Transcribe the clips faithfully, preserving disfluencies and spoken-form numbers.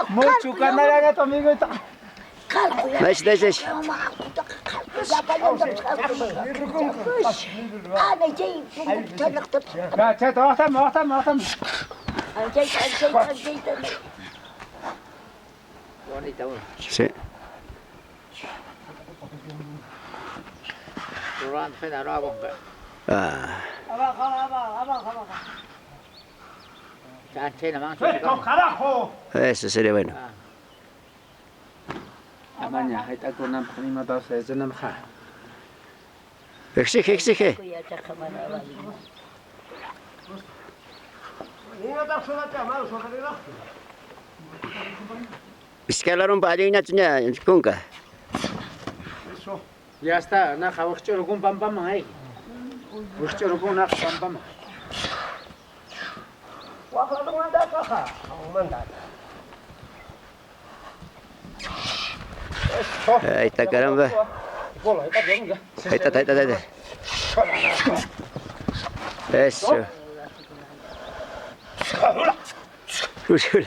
Mucho canallagata, amiguita. Naish, naish, naish. Ya, chayta, waqtama, waqtama, waqtama. Bonita, bueno. Sí. Rurando, fena, rurando. Ah. Abajo, abajo, abajo, abajo. Chan, chayna, man, chayna. Carajo. Eso sería bueno. Ah. Amaña, hayt'akunanpaq, imatapis hayt'ananpaq. Exige, exige. Iskay ladonpa allinñachu ña kunka. Ya está, naqa wikch'urukun pampaman, ay. Wikch'urukun naqa pampaman. Wak ladonmanta kaqa, hawmanta. Ahí está, caramba. Ahí está, ahí está, ahí está. Eso. Uy, uy.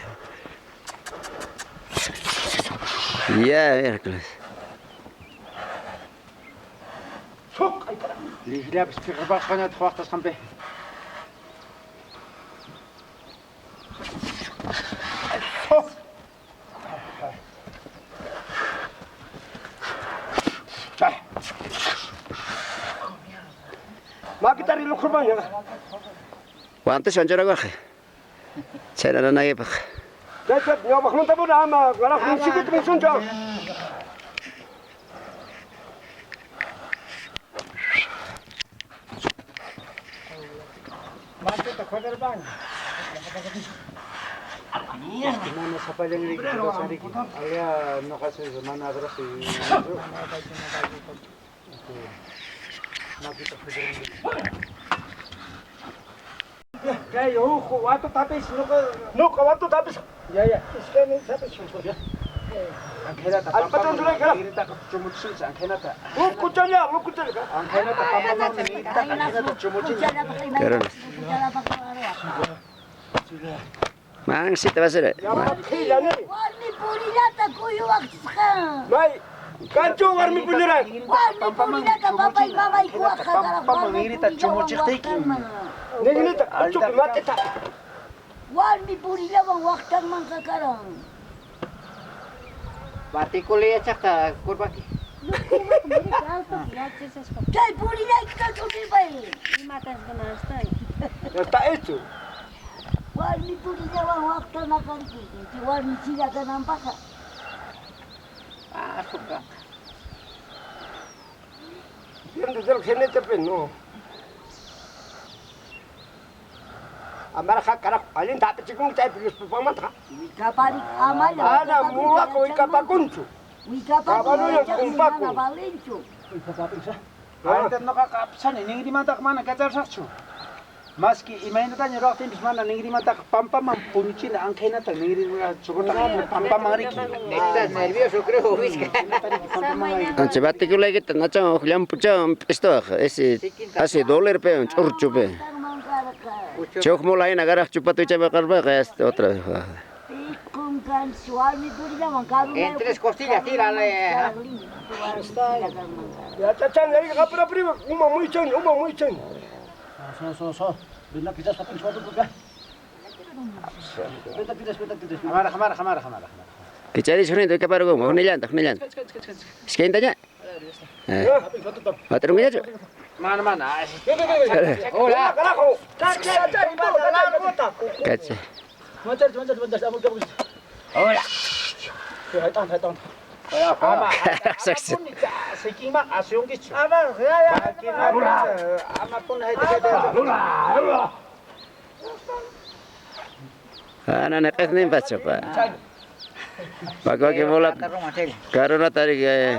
Ya, miércoles. Liqllapis chiqapasqañataq waqtasqanpi. Makita riluqurpaña. Guantes churakuwaq. Chayna nanaypaq. Chayta ñawpaqmanta pura ama, carajo, ni siquiera te menciono. Macheta joderbaña. Mana sapallanriki, allá no haces mana abrazo. Kay huk watutapis, ñuqa, ñuqa watutapis. Ya, ya. Iskaynin sapis. Ya. Angelata, allpata pampaman churayqa. Nigrintaqa chumuchisunchik, angelata. Huk kuchalla, huk kuchalla. Angelata, pampaman nigrintaqa, angelata chumuchinchik. Claro. Mansita basura. Warmi purillata kuyuwaqchisqa. May, kanchu warmi purillata? Warmi purillata papay mamaykuwaqqa karaq, warmi purillawan waqtanman. Nignita, achupi mat'ita. Warmi purillawan waqtanmanqa karan. Batikuli yachaqta kurpanki. Chay purillaykita ch'utipay. Imatas ganastan. Ya está hecho. Warmi purillawan waqtana kanki, chay warmi chilla kananpaqqa. Ah, sukanqa. Siendo del genete, pues, no. Amarqa, carajo, allinta hap'ichikunki chaypi Diospa pampamantaqa. Wikapariq amalla. Mana wikapariq muruqa wikapakunchu. Wikapariq caballolla yachaqmi kumpakun. Mana valenchu. Wikapariq, ah. Ahorita ñuqaqa hap'ishani, nigrimantaqa mana kacharisaqchu. Maski imaynataña ruwaqtinpis mana nigrimantaqa pampaman puñuchina, anqaynata nigrimantaqa churutaqa pampaman riki. Estás nervioso, creo, Vizca. Ancha batikulaykita nachawan huk llampuchawan p'istuwaq, ese hace doler, pe, ch'urchu, pe. Chay huk mula hina karaq chupatuchaman qarpaqa, este, otra vez. Piqun kanchis warmi purillawan karunayku. En tres costillas, tírale. Yachachan, ahí, rápido, rápido, uma muychan, uma muychan. So, so, so. Ven aquí, ya está, pinche, otro, ya. Vete, pides, vete, pides. Amara, amara, amara, amara, amara. Kicharichun, huknillanta, huknillanta. Iskaytaña. Eh. Watarunkiñachu? Mana, mana. Hola. Hola, carajo. Kacha. Hola. Hola, ama. Sikinman asuyunkichu. Ama, ya, ya. Ama, hola. Hola, hola. Ana, naq'isninpachu, pa. Waki, waki bola karunata riki, eh,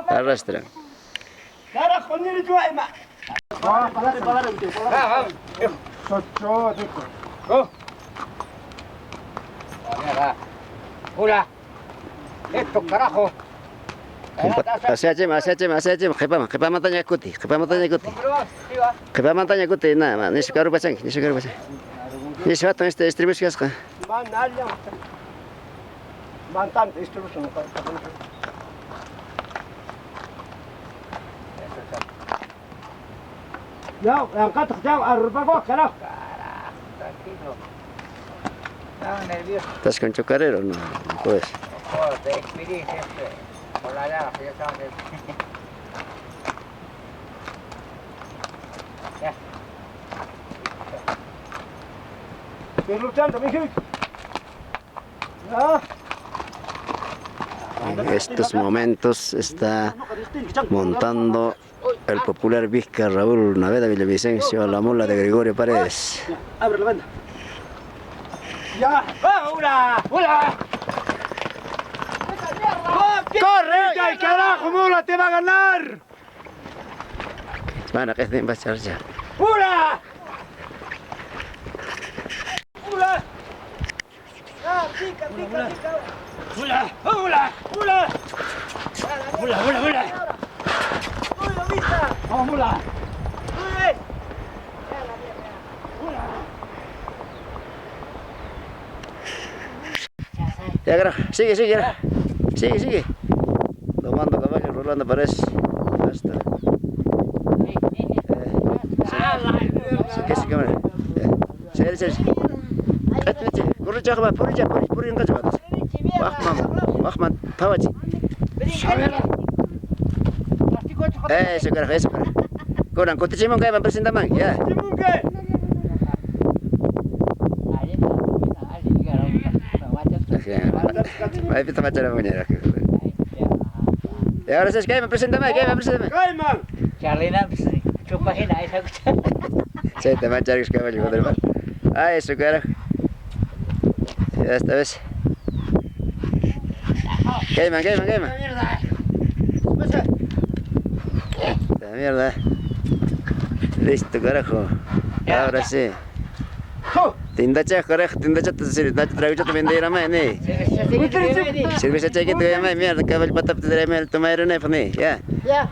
arrastran. Hola. Esto, carajo. Qhipa-, asiyachim, asiyachim, asiyachim, qhipaman, qhipamantaña kuti, qhipamantaña kuti. Qhipamantaña kuti, na, na, nishu karupachanki, nishu karupachanki. Nishu hatun, este, estribushkasqa. Mana allan. Mantan, esto no son. Ya, ya, carajo. Carajo, tranquilo. Estaba nervioso. ¿Estás con chocarero? No, no puedes. Por de experiencia, este, por la edad, ya sabes. Ya. Estoy luchando, mijo. Ya. En estos momentos está montando el popular Vizca Raúl Naveda Villavicencio a la mula de Gregorio Paredes. Abre la venda. Ya. ¡Ah, mula! ¡Mula! ¡Corre! ¡Ay, carajo, mula, te va a ganar! Mana q'esnin pasarcha. ¡Mula! ¡Mula! Ah, pica, pica, pica. ¡Mula! ¡Mula! ¡Mula! ¡Mula, mula, mula! ¡Mula, mula! Ya, carajo. Sigue, sigue, carajo. Sigue, sigue. Domando caballo, Rolando Paredes. Hasta. Eh, sí. Sí, que sí, cámara. Ya. Seri, seri. Corre, chaja, puricha, puri, puri, wajman, wajman, phawachi. Eso, carajo, eso, carajo. Kunan kutichimunkayman presentaman, ya. Ajá. Maypita macharamunñaraq. Y ahora sí, kayman presentamay, kayman presentamay. Kayman. Charlinanpis chupa hina aysakucha. Chayta macharikuspa kawalla, joder, man. Ay, eso, carajo. Ya está, ¿ves? Kayman, kayman, kayman. La mierda. Listo, carajo. Ya, ahora ya. Sí. Tindacha, carajo, tindachata, sí, traguchata venderamay, ni. Cerveza chayquita, mierda, caballo patapita, mierda, tomayru, ni, ya. Ya.